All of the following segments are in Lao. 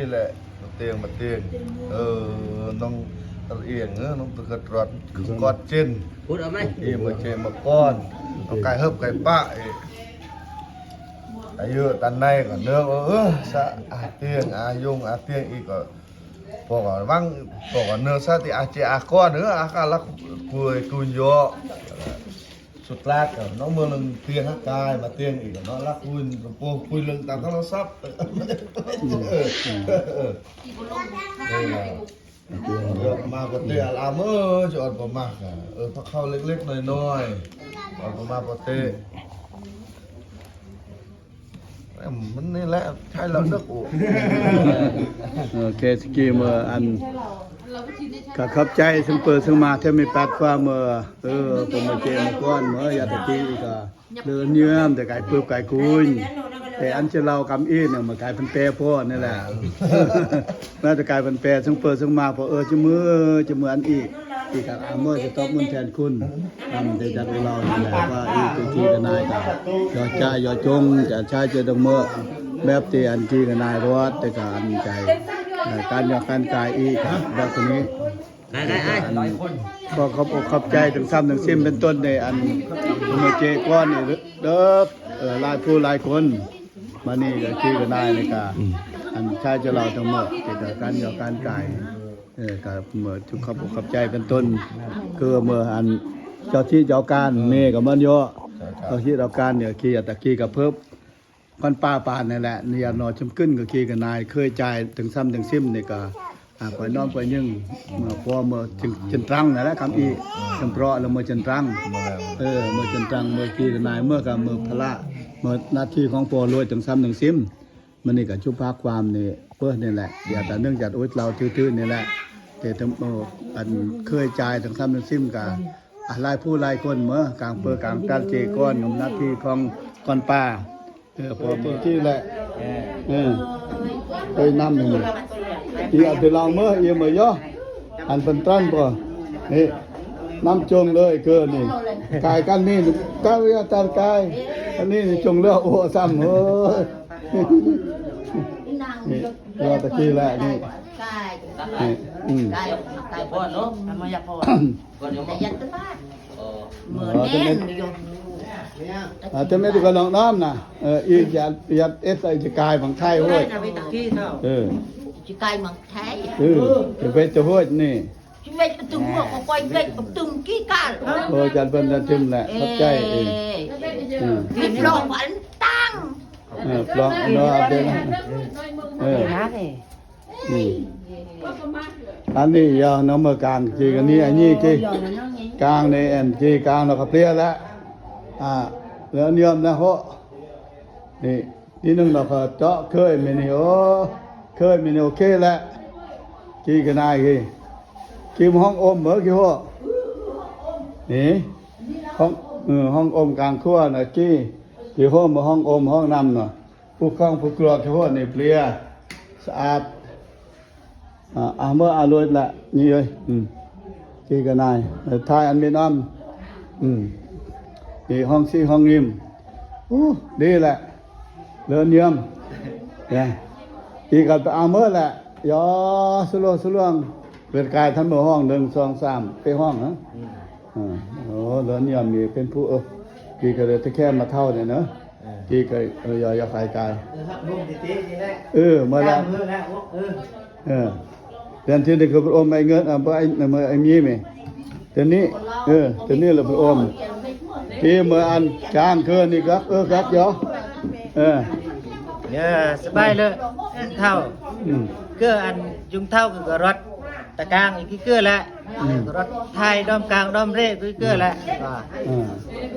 ນີ້ແຫຼະ ມາຕຽງ ມາຕຽງ ເອີ ນ້ອງຕະອຽງ ເອີ ນ້ອງຕະກະຕຣອດ ກອດເຈນ ພຸດເອົາໄໝ ອີ ມາເຈນ ມາກ່ອນ ເອົາກາຍເຮີບກາຍປະ ອາຍຸຕັນໃນກໍເນີ ເອີ ສະອາຕຽງ ອາຍົງ ອາຕຽງ ອີກກໍ ພວກກໍວັງ ພວກກໍເນີ ສະຕິອາເຈອາກ່ອນ ເອີ ອາກາລະກຸຍກຸຍໂຍ ສຸດລາດກໍນ້ອງເມືອງເລື່ອງຕຽງຮັກກາຍ ມາຕຽງອີກເນາະ ລະຄຸນໂປຄຸຍເລື່ອງຕາມໂທລະສັບ ອືມ ເອີ ອືມ ເອີ ເອີ ມາປະເຕະອາລາມ ເອີ ຈະອອນປະມາກະ ເອີ ພາເຂົ້າເລັກໆ ນ້ອຍໆ ອອນປະມາປະເຕະ ມັນນີ້ແຫຼະ ໃຊ້ແລ້ວນຶກ ໂອ ເອີ ເຄສກີມ ເອີ ອັນ ກໍຂອບໃຈເຊິ່ງເປີເຊິ່ງມາ ແທ້ມີປັດຄວາມ ເອີ ເອີ ເພິ່ນມາເຈມາກ່ອນ ເອີ ຢາດຕະກີກໍເດີນເຍືອມ ແຕ່ກາຍປຶບກາຍກຸຍ ແຕ່ອັນຈະເລົ່າກຳອີກນີ້ ມາກາຍເພິ່ນແປພໍນີ້ແຫຼະ ແລ້ວແຕ່ກາຍເພິ່ນແປເຊິ່ງເປີເຊິ່ງມາ ພໍເອີ ຈະມື້ ຈະມື້ອັນອີກ ທີ່ກັບອາເມີຈະຕອບບຸນແທນຄຸນ ອຳໄດ້ຈັກເລົ່ານີ້ແຫຼະ ວ່າອີກທີ່ກະນາຍກະຢໍຈາຢໍຈົງ ຈະຊາຍຈະດອງເມີ ແບບທີ່ອັນທີ່ກະນາຍຣອດ ແຕ່ກະອັນໃຈ ເອີ ການຍອກການກາຍອີກ ແບບນີ້ ໄດ້ໆ ອ້າຍ ຂໍຂອບອົກຂອບໃຈທັງຊ້ຳທັງຊິມ ເປັນຕົ້ນໃນອັນເມືອເຈກ່ອນນີ້ເດີ ເອີ ຫຼາຍຜູ້ຫຼາຍຄົນ ມານີ້ກະທີ່ກະນາຍນີ້ກະ ອືມ ອັນຊາຍຈະເລົ່າທັງໝົດ ເປັນການຍອກການກາຍ ເອີ ກໍເມີທຸກຂອບອົກຂອບໃຈເປັນຕົ້ນ ຄືເມີອັນເຈົ້າທີ່ເຈົ້າການ ເອີ ແມ່ກໍມັນເຍາະ ເຈົ້າທີ່ເຈົ້າການນີ້ ທີ່ຕະກີກະເພິບ ຄວັນປ່າປານນີ້ແຫຼະ ນີ້ນອນຊຶມກຶນກໍຂີ່ກັນນາຍ ເຄີຍຈ່າຍເຖິງຊ້ຳເຖິງຊິມນີ້ກໍ ອາ ປອຍນ້ອມປອຍຍິງ ເມື່ອພໍເມື່ອເຖິງ ເຖິງຕຣັງນັ້ນແຫຼະ ຄຳອີກ ເຖິງເປາະແລ້ວເມື່ອເຖິງຕຣັງ ເອີ ເມື່ອເຖິງຕຣັງ ເມື່ອຂີ່ກັນນາຍ ເມື່ອກໍເມື່ອພາລະ ເມື່ອໜ້າທີ່ຂອງພໍ່ລວຍເຖິງຊ້ຳເຖິງຊິມ ມື້ນີ້ກໍຈຸພາຄວາມນີ້ເປີດນີ້ແຫຼະ ດຽວຕາໜຶ່ງຈັດອຸດເລົ່າຖືໆນີ້ແຫຼະ ແຕ່ ເອີ ອັນເຄີຍຈ່າຍເຖິງຊ້ຳເຖິງຊິມກໍ ອາ ຫຼາຍຜູ້ຫຼາຍຄົນເມີ ກາງເປີກາງຕັນເຈກ່ອນ ນຳໜ້າທີ່ຂອງກ່ອນປ່າ ເອີ ພໍຕົວທີ່ແຫຼະ ເອີ ເອີ ເຄີຍນຳນີ້ ອີອັນທີ່ລາວເມີ ອີເມີຢໍ ອັນເພິ່ນຕຣັນກໍ ນີ້ ນຳຈົງເລີຍ ເກີນີ້ ກາຍກັນນີ້ ກາຍຕາກາຍ ອັນນີ້ຈົງເລືອກໂອຊ້ຳ ເອີ ນີ້ ເລືອກຕະກີ້ແຫຼະ ນີ້ ນີ້ ອືມ ກາຍ ກາຍ ກາຍ ບໍ່ເນາະ ມາຢາກພໍ ບໍ່ເນາະ ແຕ່ຍັດຕະບາດ ເອີ ເມີແມ່ນຢູ່ ອາ ແຕ່ແມ່ນກໍນ້ອງນ້ອມນະ ເອີ ອີກຢາດ ຢາດເອັດໃສ່ຈະກາຍບັງໄທຫ້ວຍ ເອີ ຈະກາຍບັງໄທ ເອີ ຈະເປັນຈະຫ້ວຍນີ້ ຈະເປັນປະຕູຫົວກໍກ່ອຍເປັນປະຕູກີການ ໂອ້ ຈັນເພິ່ນຈັນທິມແຫຼະ ຂອບໃຈ ເອີ ເປັນລອງອັນຕັ້ງ ເອີ ລອງເນາະ ເອີ ອືມ ອັນນີ້ຢາວນຳເມືອກາງ ຈີກັນນີ້ ອັນນີ້ຈີກາງໃນແອນ ຈີກາງນອກກະເປຍແລະ ອາ ແລ້ວນຽມນະໂຮ ນີ້ ທີໜຶ່ງນອກກະເຈາະເຄີຍແມ່ນີ້ ໂອ ເຄີຍແມ່ນີ້ ໂອເຄແລະ ຈີກະນາຍ ຈີ ຈີມາຫ້ອງອົມເບີ ຈີໂຮ ນີ້ ຫ້ອງ ເອີ ຫ້ອງອົມກາງຄົວນະ ຈີ ຈີໂຮມາຫ້ອງອົມ ຫ້ອງນ້ຳນະ ຜູ້ຄອງຜູ້ກວດໂທດນີ້ເປຍສະອາດ ອາ ອາ ເມື່ອອາໂລດລະ ນີ້ເອີຍ ອືມ ທີ່ກະນາຍ ເອີ ຖ່າຍອັນມີນ້ຳ ອືມ ນີ້ຫ້ອງສີຫ້ອງຍິມ ໂອ້ ດີແຫຼະ ເລີນຢ້ຽມ ນະ ອີກກັນໄປອາເມີແຫຼະ ຢໍສະຫຼວງສະຫຼວງ ເປັນກາຍທັນເມືອຫ້ອງ ໜຶ່ງ ສອງ ສາມ ໄປຫ້ອງນະ ອືມ ເອີ ໂອ້ ເລີນຢ້ຽມນີ້ເປັນຜູ້ ເອີ ທີ່ກະເລີຍຕະແຄມມາເທົ່ານີ້ເນາະ ເອີ ທີ່ກະ ເອີ ຢ່າ ຢ່າໄປກາຍ ເອີ ເມື່ອລະ ເອີ ເດືອນທີ່ນີ້ຄືເພິ່ນອົມໄອ້ເງິນ ເອີ ບໍ່ໄອ້ ເມື່ອໄອ້ມີແມ່ ເດືອນນີ້ ເອີ ເດືອນນີ້ລະເພິ່ນອົມ ທີ່ເມື່ອອັນກາງຄືນນີ້ຄັບ ເອີ ຄັບ ເອີ ເອີ ສະບາຍເລີຍ ເຖົ້າ ອືມ ເກືອອັນຍຸງເຖົ້າຄືກະລັອດ ຕະກາງອີກຄືເກືອແຫຼະ ອືມ ລົດໄຖດອມກາງດອມເຣຄືເກືອແຫຼະ ອືມ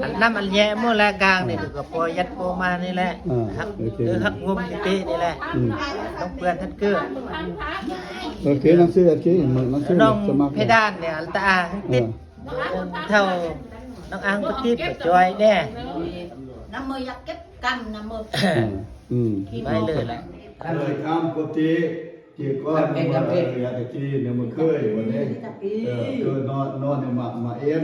ອັນນ້ຳອັນແຍະໝົດແຫຼະ ກາງນີ້ ອືມ ກໍພໍຍັດພໍມານີ້ແຫຼະ ອືມ ຮັກ ໂອເຄ ເອີ ຮັກງົມຕິຕິນີ້ແຫຼະ ອືມ ຕ້ອງເພື່ອນທັດເກືອ ໂອເຄ ໜັງສືອັນກີ້ ໜັງສື ນ້ອງສະໝັກ ເພດານນີ້ ອັນຕາອາງຕິດ ເອີ ເຖົ້າ ນ້ອງອາງປະຕິດກໍຈ່ອຍແດ່ ນ້ຳມືຢາກເກັບ ກຳນຳໝົດ ອືມ ອືມ ໄປເລີຍແຫຼະ ເຄີຍກຳປົກຕິ ທີ່ກ່ອນເມື່ອ ເອີ ຕະກີ້ນີ້ ມັນເຄີຍ ວັນນີ້ ເອີ ເຄີຍນອນ ນອນໃນໝາກ ໝາກເອັນ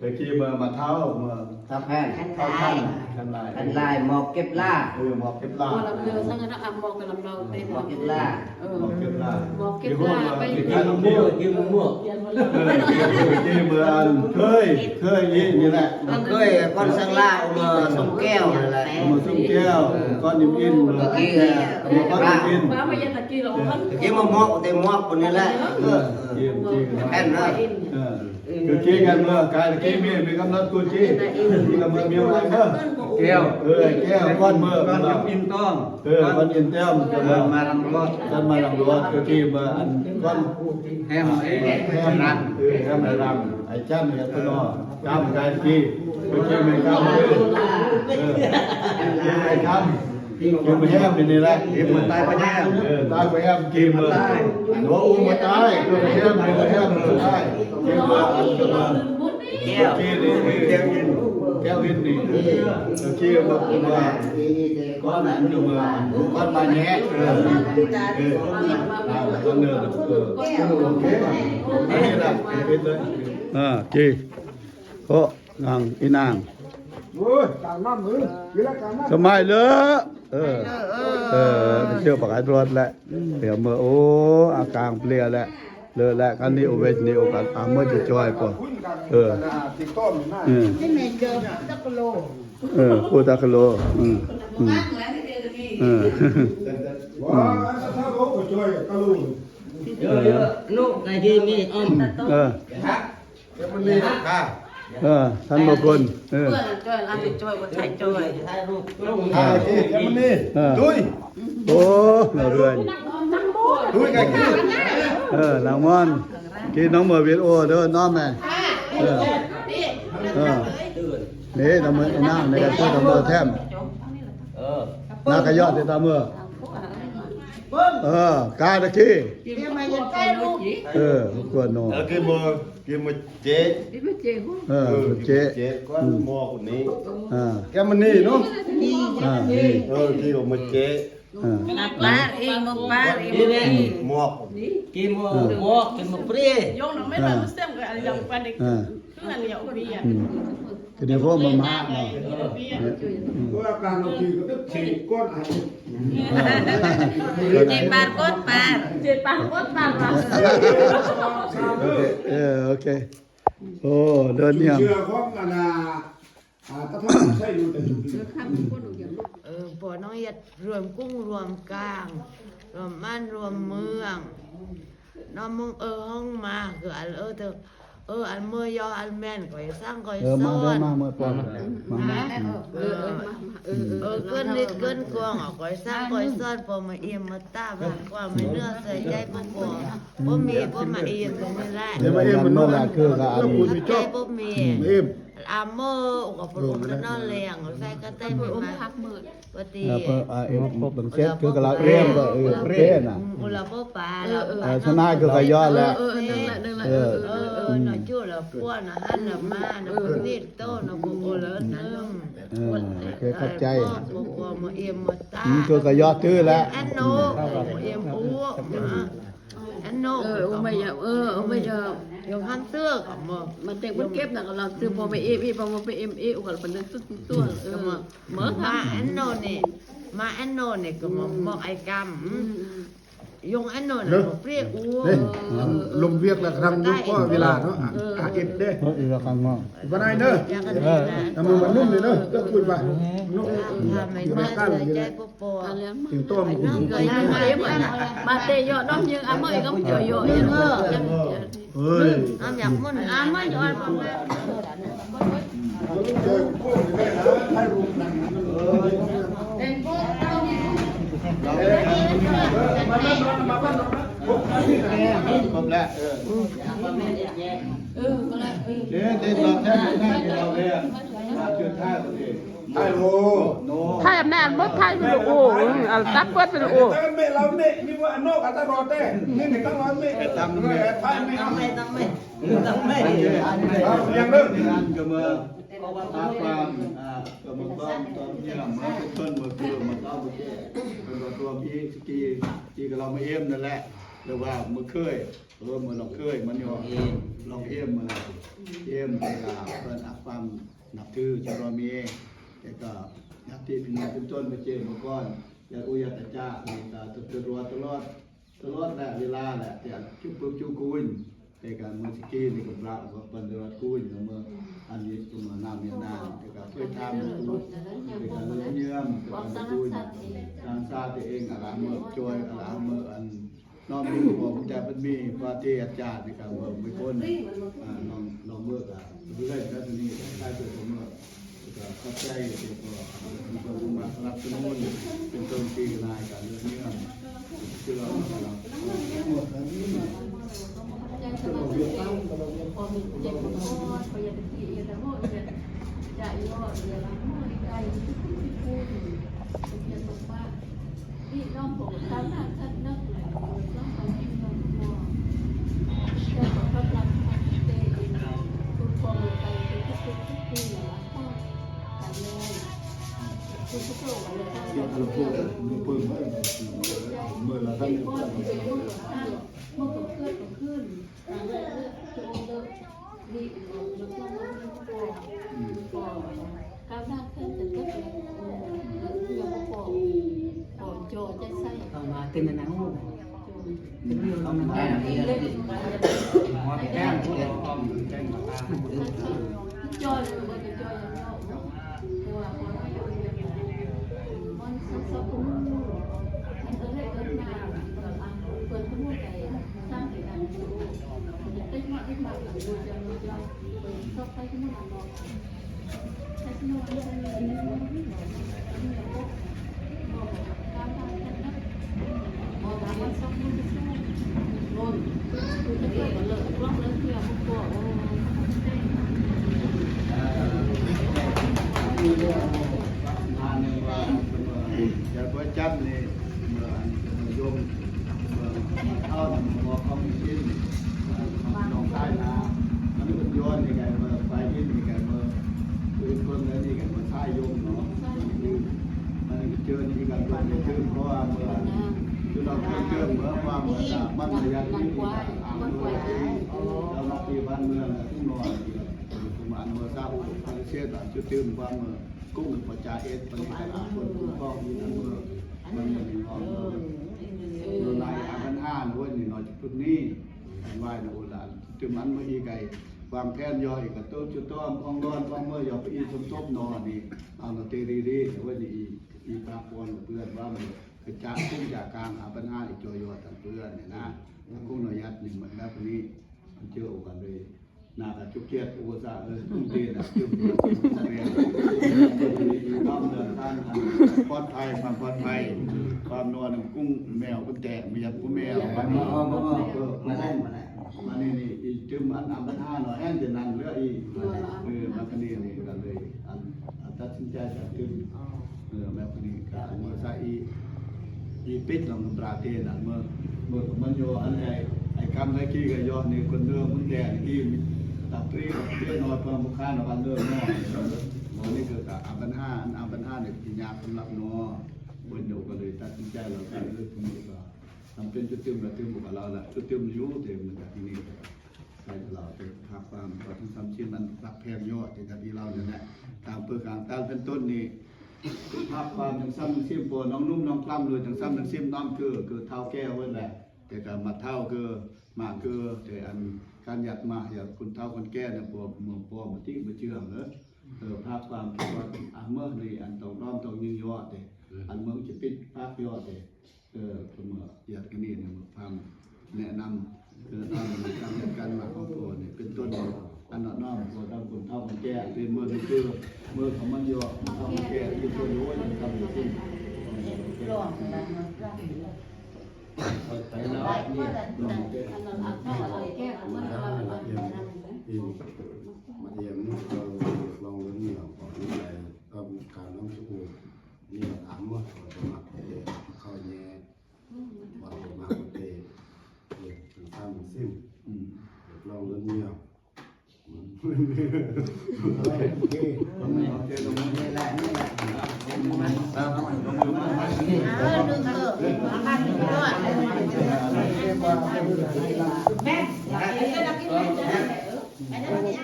ຕະກີ້ເມື່ອມາເທົາ ເມື່ອ ເທົາແຜ່ນ ເທົາແຜ່ນ ແຜ່ນລາຍ ແຜ່ນລາຍ ໝອກເກັບລາ ເອີ ໝອກເກັບລາ ບໍ່ລຳເລີສັງກັນເນາະ ອ່ະ ໝອກກັບລຳເລີ ໝອກເກັບລາ ເອີ ໝອກເກັບລາ ໝອກເກັບລາ ໄປກິນໝາກມ່ວງ ກິນໝາກມ່ວງ ເອີ ຕະກີ້ເມື່ອອັນ ເຄີຍ ເຄີຍນີ້ ນີ້ແຫຼະ ເຄີຍກ່ອນສັງລາ ເອົາມາຊົງແກ້ວນັ້ນແຫຼະ ເອົາມາຊົງແກ້ວ ເອີ ກ່ອນອີ່ມໆ ຕະກີ້ ເອີ ເອົາມາກ່ອນອີ່ມໆ ຕະກີ້ມາໝອກ ແຕ່ໝອກຄົນນີ້ແຫຼະ ເອີ ເອີ ກິນ ກິນ ແຜ່ນເນາະ ເອີ ຄືກິນກັນເມື່ອ ກາຍຕະກີ້ມີ ມີກຳນົດກູຈີ ມີກຳນົດມີໄວ້ເດີ້ ແກ້ວ ເອີ ແກ້ວ ກ່ອນເມື່ອ ກ່ອນກິນຕ້ອງ ເອີ ກ່ອນກິນແຕ້ມ ເອີ ມານຳລົດ ກັນມານຳລົດ ຄືກິນມາອັນ ກ່ອນແຮມ ແຮມ ເອີ ແຮມລຳ ໄອ້ຈັນ ເອີ ເພິ່ນເນາະ ກຳກາຍຕະກີ້ ຄືກິນແມ່ນກຳ ເອີ ເອີ ໄອ້ກຳ ກິນມາແຮມນີ້ແຫຼະ ກິນມາຕາຍມາແຮມ ເອີ ຕາຍມາແຮມ ກິນມາຕາຍ ໂອ້ ມາຕາຍ ກິນມາແຮມ ກິນມາແຮມ ຕາຍ ກິນມາ ແກ້ວ ກິນນີ້ ແກ້ວອິນ ແກ້ວອິນນີ້ ເອີ ກິນມາ ກິນມາ ກ່ອນນັ້ນຢູ່ເມືອງ ກ່ອນມາແຍະ ເອີ ເອີ ເອີ ນີ້ລະ ເປັນເລີຍ ເອີ ຈີ ໂອ້ ນາງ ອີນາງ ໂອ້ຍ ກາງນ້ຳເອີ ສະໝາຍເລີ ເອີ ເອີ ເອີ ໄປທ່ຽວປາກໄອດຣອດແຫຼະ ດຽວເມືອ ໂອ້ ອາກາງເປລຍແຫຼະ ເລີແຫຼະ ຄັນນີ້ໂອເວດນີ້ໂອກາດ ອາ ເມືອຈະຈ່ອຍກວ່າ ເອີ ເອີ ເອີ ໂກຕາກະໂລ ເອີ ເອີ ເອີ ເອີ ເອີ ທ່ານບໍ່ຄົນ ເອີ ເອີ ໂອ້ ເຮືອນ ຕຸ້ຍ ເອີ ນາງມອນ ກິນນ້ອງເມີວິດໂອເດີ ນ້ອງແມ່ ເອີ ເອີ ນີ້ ນ້ອງເມີ ນ້ອງໃນການຊ່ວຍນ້ອງເມີແຖມ ເອີ ນາກະຍອດຕິດຕາມເມີ ເອີ ກາຕະກີ້ ເອີ ກວນໂນ ເອີ ກິນບໍ່ ກິນມາເຈ ເອີ ເຈ ເອີ ເຈ ກ່ອນ ໝໍຄົນນີ້ ເອີ ແກມະນີເນາະ ອ່າ ນີ້ ເອີ ກິນມາເຈ ເອີ ປາອີກ ໝອກປາອີກ ໝອກ ກິນໝອກ ໝອກ ກິນໝອກເປຣຍ ຍົງນຳແມ່ນວ່າມັນເຊັມກັບອັນດຽວກັນເດ້ ເອີ ຄືອັນດຽວກັນ ອືມ ຄືເດໂວມາມາເນາະ ເອີ ອືມ ເພາະວ່າການເອົາທີ່ກໍຕ້ອງເສກກ່ອນ ເຈປານກົດປານ ເຈປານກົດປານວ່າ ເອີ ໂອເຄ ໂອ້ ເດີນຫຍັງ ເຊື່ອຂອງອັນນ່າ ອ່າ ຕາທອງໃຊ້ຢູ່ແຕ່ຢູ່ປີ ເອີ ພໍ່ນ້ອງເຮັດລວມກຸ້ງລວມກາງ ລວມບ້ານລວມເມືອງ ນ້ອງມຶງເອີຫ້ອງມາ ຄືອັນເອີເທີ ເອີ ອັນເມີຢໍອັນແມ່ນກໍສ້າງກໍ ເອີ ມາເດີ ສອນ ມາເມີກ່ອນ ມາ ມາ ເອີ ເອີ ເອີ ເກີນລິດເກີນກວາງ ກໍສ້າງກໍສອນ ພໍມາອີ່ມມາຕາ ຄວາມໃນເນື້ອໃສ່ໃຈບໍ່ພໍ ບໍ່ມີ ບໍ່ມາອີ່ມ ບໍ່ມີຫຼາຍ ເອີ ມາອີ່ມ ເອີ ມັນນັ້ນແຫຼະ ຄືກັບອັນ ໃຈບໍ່ມີ ອືມ ອາເມີກໍບໍ່ລົງກັນນອນແລງ ໃສ່ກະໄຕໄປມາ ປະຕິ ເອີ ເອີ ບັງເສັດຄືກັບລາວເອງກໍ ເອີ ເປນນະ ອືມ ລາວບໍ່ປາ ເອີ ລາວ ເອີ ຊະນາຍຄືກັບຍອດແຫຼະ ເອີ ເອີ ນັ້ນແຫຼະ ນັ້ນແຫຼະ ເອີ ເອີ ເອີ ເອີ ນະຈຸລະພວນນະຫັ້ນນະມານະ ເອີ ນີ້ໂຕນະບໍ່ລະເນີມ ເອີ ໂອເຄ ຂອບໃຈ ບໍ່ບໍ່ມາເອມມາຕາ ອືມ ຄືກັບຍອດຄືແຫຼະ ອັນໂນເອມອູ ອັນໂນ ເອີ ໂອມາຢາ ເອີ ໂອມາຢາ ຢາງຫັ້ນເທື່ອກໍມາ ມາແຕ່ງເພິ່ນເກັບນະ ກໍລາວຊື້ພໍໄປເອມອີກ ພໍໄປເອມອີກ ກໍເປັນເລື່ອງສ່ວນຕົວ ເອີ ມາ ມາອັນໂນນີ້ ມາອັນໂນນີ້ກໍມາ ມອກໄອ້ກຳ ອືມ ຢົງອັນໂນນີ້ ເນາະ ເປຣຍອູ ເດ້ ລົງວຽກລະຄັ້ງຢູ່ກໍເວລາເນາະ ເອີ ອາເອັດເດ້ ເອີ ລະຄັ້ງເນາະ ບໍ່ໄດ້ເດີ ເອີ ນຳມັນນຸ້ມເດີ ເອີ ເອີ ເອີ ເອີ ເອີ ເອີ ເອີ ເອີ ເອີ ເອີ ເອີ ເອີ ເອີ ເອີ ເອີ ເອີ ເອີ ມາເຕະເຍາະນ້ອງຍິງອາເມຍກໍເຈາະເຍາະ ເອີ ເອີ ອາມຢາກມົນອາມຍອນ ເອີ ເອີ ມາແລ້ວ ເອີ ເອີ ມາແລ້ວ ເອີ ເອີ ເອີ ເອີ ມາແລ້ວ ມາຈຸດທ້າຍ ໂອເຄ ໄທໂອ ໄທແມ່ນບໍ່ ໄທວິດີໂອ ເອີ ອັນຕັດເປີດວິດີໂອ ແຕ່ແມ່ເຮົາເນະ ມີວ່າອັນນອກອັນຕະຫຼອດແຕ່ ນີ້ນີ້ຕັ້ງຮ້ອຍເມດ ໄປຕຳ ເອີ ໄປຕຳແມ່ ຕຳແມ່ ຕຳແມ່ ເອົາຢ່າງເດີມ ອັນກໍເມື່ອ ເພາະວ່າ ອ່າ ກໍເມື່ອກ່ອນຕອນເນຍ ມາເປັນຕົ້ນ ເມື່ອຄື ເມື່ອເຊົ້າ ເມື່ອແກ່ ເພິ່ນກໍລວມອີກ ສະກີ ທີ່ກໍລອງມາເອມນັ້ນແຫຼະ ຫຼືວ່າເມື່ອເຄີຍ ເອີ ເມື່ອລອງເຄີຍ ມາຍອມ ເອມ ລອງເອມ ມາເອມ ແລ້ວກໍເພິ່ນຮັກຄວາມ ນັບຖື ຈະບໍ່ມີ ແລ້ວກໍຍາດຕິພີ່ນ້ອງເປັນຕົ້ນມາເຈມາກ່ອນ ຍາດອູຍາດຕາຈານີ້ກໍຈະຕົວະຕະຫຼອດ ຕະຫຼອດແຫຼະ ເວລາແຫຼະ ແຕ່ຈຸບປຶບຈຸກຸນ ແຕ່ການເມື່ອສະກີນີ້ກໍບລະວ່າເປັນຕະຫຼອດກຸນ ເມື່ອອັນນີ້ຕົວມານຳເວຍນາ ແຕ່ກາເຄີຍຖາມ ແຕ່ກາເລື່ອງເຍື່ອມ ແຕ່ກາເລື່ອງກຸນ ທາງຊາດເອງ ອາລາເມີຈອຍ ອາລາເມີອັນ ນ້ອມມີບໍ່ ແຕ່ເພິ່ນມີ ວ່າເຕອາຈານໃນການເວົ້າ ມີຄົນ ອ່າ ນ້ອງ ນ້ອງເມີກະເລື່ອຍແບບນີ້ ໃຊ້ຕົວເມີ ແລ້ວກໍຂອບໃຈ ແລ້ວກໍເພິ່ນມາສະໜັບສະໜູນ ເປັນຕົ້ນທີ່ລາຍການເລື່ອງເມືອງ ຄືວ່າ ຈະບໍ່ຈັດນີ້ ເມື່ອອັນເປັນໂຍມ ເມື່ອເຮົານຳບໍ່ຄອມມິວນິດ ນ້ອງຊາຍນາ ມັນເປັນຍ້ອນນີ້ໄງ ເມື່ອໄຟອິນນີ້ໄງ ເມື່ອເປັນຄົນແບບນີ້ໄງ ເມື່ອຊາຍຍົມເນາະ ມັນເຈີນີ້ກັນ ເພິ່ນໄດ້ເຈີ ເພາະວ່າເມື່ອ ຄືເຮົາເຄີຍເຈີ ເມື່ອວ່າເມື່ອມັນລະຍະທີ່ ອ່າ ເມື່ອ ເຈົ້າໜ້າທີ່ບ້ານເມືອງ ທຸກໜ່ວຍ ປະມານເມື່ອຊາວຫົກ ປະເທດລາວ ຈຸດຕື່ມ ວ່າເມື່ອ ກຸ້ງປະຈາເອດປະນິດຕະລາຄົນຄຸ້ມຄອງຢູ່ນັ້ນເບີດ ມັນມີຮອດເບີດ ເອີ ໃນອັນພັນຫ້າເວີຍນີ້ເນາະ ຈຸດນີ້ ອັນໄວ້ນະໂອລານ ຈຸດມັນເມື່ອອີໄກ ວາງແຜນຍໍອີກກະໂຕຈຸດຕ້ອມ ອອງລອນ ອອງເມີຍ ຢອກໄປອີສົມທົບນອນີ້ ເອົານະເຕລີລີເວີຍນີ້ ອີປາກອນເພື່ອນວ່າມັນກະຈາກກຸ້ງຈາກກາງ ອັນພັນຫ້າອີກຈອຍຢອດທັງເພື່ອນນີ້ນະ ກຸ້ງນອຍຍັດນີ້ ແບບນີ້ ມັນເຈີໂອການເລີຍ ໜ້າກະຈຸກຈຽດ ອຸປະສາກ ເອີ ກຸ້ງເຕນະ ຈຸກ ປອດໄພ ຄວາມປອດໄພ ຄວາມນອນກຸ້ງແມວ ກຸ້ງແຕກ ແມວ ກຸ້ງແມວ ບາດນີ້ ເອີ ມາໄດ້ ມາໄດ້ ມານີ້ ນີ້ ອີກຕື່ມ ອັນ ອັນບັນຫາໜ້ອຍແຮງຈະນັ້ນເຫຼືອອີກ ເອີ ມາກະນີ້ນີ້ກະເລີຍ ອັນ ອັນຕັດສິນໃຈຈະຕື່ມ ເອີ ແບບນີ້ກະເມື່ອຊາອີ ອີປິດລອງກຳຕາເຕນະ ເມື່ອ ເມື່ອມັນໂຍອັນໃດ ໄອ້ຄຳໄດ້ກີ້ກະຍອດນີ້ຄົນເດີມມັນແດນກີ້ ຕາຕຣີຕາຕຣີນ້ອຍເພິ່ນບໍ່ຄ້ານວ່າເດີມເນາະ ອັນນີ້ຄືກະອາບັນຫາ ອາບັນຫານີ້ທີ່ຍາກສຳລັບເນາະ ເພິ່ນໂຍກະເລີຍຕັດສິນໃຈແລ້ວກະເລີຍເພິ່ນກະ ມັນເປັນຈຸດຕື່ມລະຕື່ມກະລາວລະ ຈຸດຕື່ມຢູ່ເຕັມກະທີ່ນີ້ ໃສ່ລາວເປັນພາບຄວາມວ່າທັງສາມຊິບມັນປັກແພງຍອດທີ່ກັນທີ່ລາວນີ້ແຫຼະ ຕາມເປີກາງຕາມເປັນຕົ້ນນີ້ ພາບຄວາມຈັ່ງຊ້ຳຈັ່ງຊິມ ພວກນ້ອງໜຸ່ມນ້ອງກະລຳເລີຍຈັ່ງຊ້ຳຈັ່ງຊິມ ນ້ອງເກີ ເກີເຖົ້າແກ່ເບິດແຫຼະ ແຕ່ກະມາເຖົ້າເກີ ມາເກີ ແຕ່ອັນການຍັດມາໃຫ້ຄົນເຖົ້າຄົນແກ່ນະ ພວກເມືອງປ້ອມມາຕິມາເຈື່ອງເດີ ເອີ ພາບຄວາມທີ່ວ່າ ອັນເມືອງນີ້ ອັນຕ້ອງນ້ອມຕ້ອງຍິງຍອດເດ ອັນເມືອງຈະປິດພາກຍອດເດ ເອີ ເພິ່ນວ່າຢາກໃຫ້ມີແນວທາງແນະນຳ ເອີ ຕາມການຈັດການມາຂອງໂຕນີ້ເປັນຕົ້ນ ອັນນັ້ນເນາະ ບໍ່ທຳບຸນເຖົ້າຄົນແກ່ ເປັນມື້ທີ່ເກີດ ມື້ຂອງມັນຢູ່ເຖົ້າຄົນແກ່ ຢູ່ຕົວຢູ່ ໂອ້ຍ ທຳບຸນ ໄປແລ້ວ ນີ້ ມາຢ້ຽມ ມາຢ້ຽມ ລອງເບິ່ງນີ້ ອອກກຳລັງກາຍ ອອກກຳລັງກາຍ ນ້ຳສະໂພກ ນີ້ ອາມ ເຂົ້າແຍ່ ບໍ່ ບໍ່ ບໍ່ ເອີ ຕາມຊິມ ອືມ ລອງເບິ່ງນີ້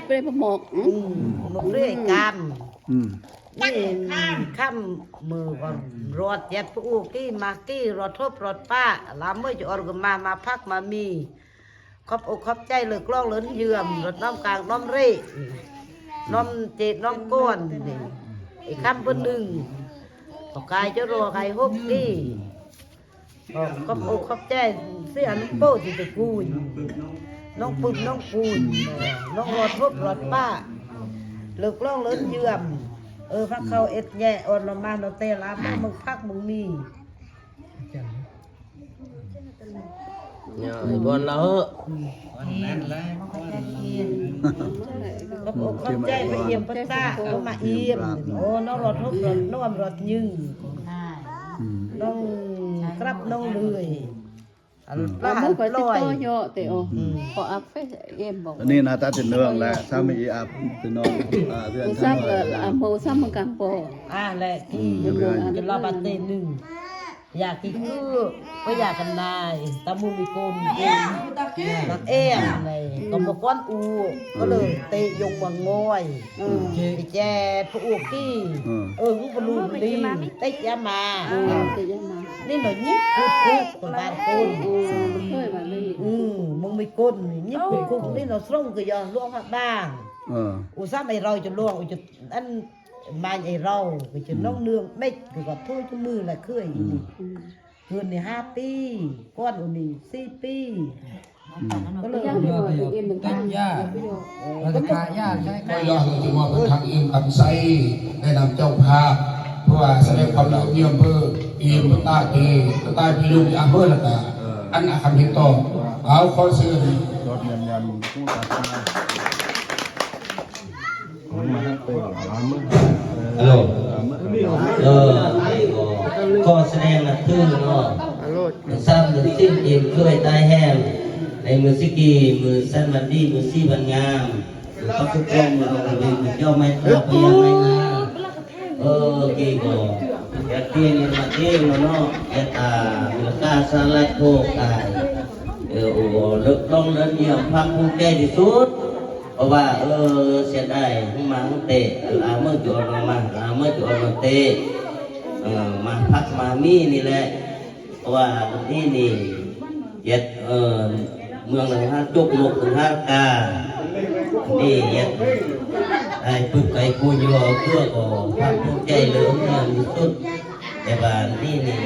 ເປັນໝອກ ອືມ ເລື່ອຍກຳ ອືມ ນີ້ຄ່ຳມື້ກໍລອດແຈດຜູ້ອູ້ກີ້ມາກີ້ ລອດທົບລອດປະ ລາເມີຈອອນກໍມາ ມາພັກມາມີ ຂອບອົກຂອບໃຈເລີກລອງເລີນເຍືອມ ລອດນ້ອມກາງນ້ອມເຣ ນ້ອມເຈດນ້ອມກ້ອນນີ້ ອີກຄຳເພິ່ນໜຶ່ງ ກໍກາຍຈະລໍກາຍຫົບນີ້ ກໍຂອບອົກຂອບໃຈເສຍໜູໂປ້ທີ່ຕະກູນ ນ້ອງປຶ້ມນ້ອງປູນ ນ້ອງລອດທົບລອດປະ ເລີກລອງເລີນເຍືອມ ເອີ ພາເຂົາເອັດແຍະອ່ອນລະມານເນາະ ແຕ່ລາມາເມືອງພັກເມືອງມີ ເນາະ ໃຫ້ບ່ອນລະເຮີ້ ຂອບອົກຂອບໃຈພະອີ່ມພະຕາ ເອົາມາອີ່ມ ໂອ້ ນ້ອງລອດຫົກ ນ້ອງລອດຍຶງ ອືມ ນ້ອງກລັບ ນ້ອງເລື່ອຍ ອືມ ປາ ອັນນີ້ຂ້ອຍຕິດຕໍ່ເຍາະແຕ່ ໂອ້ ອືມ ຂໍອັບເຟສເອັມບອກ ອັນນີ້ໜ້າຕາເປັນເລື່ອງແຫຼະ ສາມີອັບເປັນນ້ອງ ອ່າ ເຮືອນ ຜູ້ຊາບ ທຳ ເອີ ອາໂມຊ້ຳກັນບໍ່ ອ່າ ແລະ ອືມ ກິນເຫຼົ້າບາດເຕໜຶ່ງ ຢາກກິນຄື ບໍ່ຢາກກັນໄດ້ ຕາມູມີກົນ ນາງແອມ ກໍບໍ່ຄວນອູ ກໍເລີຍເຕະຍົກມາງອຍ ເອີ ໄປແຈດຜູ້ອູ້ກີ້ ເອີ ເອີ ຫື ບໍ່ຮູ້ດີ ເຕະຢາມາ ເອີ ເຕະຢາມາ ນີ້ໜ້ອຍຍິບຄຸກຄຸກຄົນບ້ານຄົນ ເອີ ເຄີຍວ່ານີ້ ອື ມຶງມີກົນ ຍິບຄຸກຄຸກ ນີ້ໜ້ອຍສົງກະຢອນຫຼວງພະບາງ ເອີ ອຸສາໄອເຮົາຈະຫຼວງ ອຸຈະ ອັນ ມາໄອເຮົາ ກະຈະນ້ອງເນືອງເມັກ ກະໂທຈະມືລະເຄີຍ ອືມ ເກີນນີ້ຫ້າປີ ກ່ອນອັນນີ້ສີ່ປີ ອືມ ກໍເລີຍ ເອີ ລະກະຢາດໃຊ້ ກໍຢາກຈະມອບເປັນທາງອີ່ມຄຳໄຊ ໃນນາມເຈົ້າພາບ ເພື່ອສະແດງຄວາມຍອດຢ້ຽມເພິ່ນ ອີ່ມຕາເຕ ຕາຍພີ່ລຸງອາເພິ່ນ ລະກະ ອັນອາຄຳເຮັດຕໍ່ ເອົາ ຂໍເຊີນ ຍອດຢ້ຽມຍາມ ຜູ້ຕາ ຮັລໂຫຼ ເອີ ຂໍສະແດງນັບຖືເນາະ ສາມເດືອນສິບ ອີ່ມເຄີຍຕາຍແຮງ ໃນມື້ຊິກີ ມື້ສັນວັນດີ ມື້ສີວັນງາມ ມື້ປັກຄຸກລົງ ມື້ລົງທະເບຍນ ມື້ເຈົ້າໄມ້ຕາ ພະຍາໄມ້ນາ ເອີ ກີກໍຢາກຕຽງມາຕຽງເນາະ ຢາກຕາມູນຄ່າສະຫຼາດໂພກາຍ ເອີ ໂອ້ ເລີກລອງເລີນຢ້ຽມ ພາກພູມໃຈທີ່ສຸດ ເພາະວ່າ ເອີ ເສຍດາຍ ມາຕັ້ງແຕ່ ເອີ ອາເມີຈອນມາ ອາເມີຈອນມາແຕ່ ເອີ ມາພັກມາມີນີ້ແຫຼະ ເພາະວ່າມື້ນີ້ນີ້ ເຮັດ ເອີ ເມືອງໜອງຫານຈົກນົກໜອງຫານກາ ນີ້ເຮັດ ໄດ້ປຶກໄປກູຢໍເກືອກໍພາກພູມໃຈເລີຍທີ່ສຸດ ແຕ່ວ່ານີ້ນີ້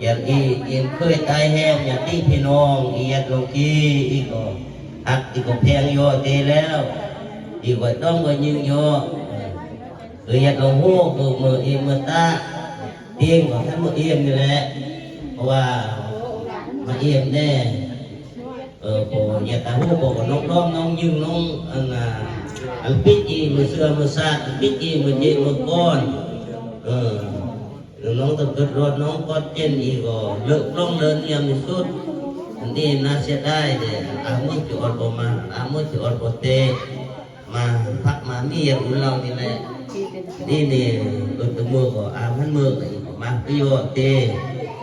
ຢາກອີ່ມເຄີຍຕາຍແຮງ ຍາດຕິພີ່ນ້ອງ ອີ່ຍາດຫຼວງຈີ່ ອີ່ກໍຮັກ ອີ່ກໍແພງຢໍເຕແລ້ວ ອີ່ກໍຕ້ອງກໍຍິງຢໍ ເອີ ຍາດຫຼວງໂຮ ເອີ ເມີອີ່ມເມີຕາ ຕຽງກໍທັນບໍ່ອີ່ມນີ້ແຫຼະ ເພາະວ່າມາອີ່ມແດ່ ເອີ ກໍຢາກຕາຮູ້ ກໍນ້ອງໆ ນ້ອງຍືງ ນ້ອງ ອັນນ່າ ອັນປິດອີ່ ມື້ເຊື່ອມື້ຊາດ ອັນປິດອີ່ ມື້ເຈມື້ກ້ອນ ເອີ ນ້ອງຕ້ອງເກີດຮອດ ນ້ອງກອດເຈັນອີ່ ກໍເລີກລອງເລີນຢ້ຽມທີ່ສຸດ ອັນນີ້ໜ້າເສຍດາຍເດ້ ອາເມີຈອດບໍ່ມາ ອາເມີຈອດບໍ່ເຕ ມາພັກມາມີຢ່າງອື່ນເຫຼົ່ານີ້ແຫຼະ ນີ້ນີ້ ເອີ ຕະເມີກໍອາພັນເມີກໍມາຄືຢໍເຕ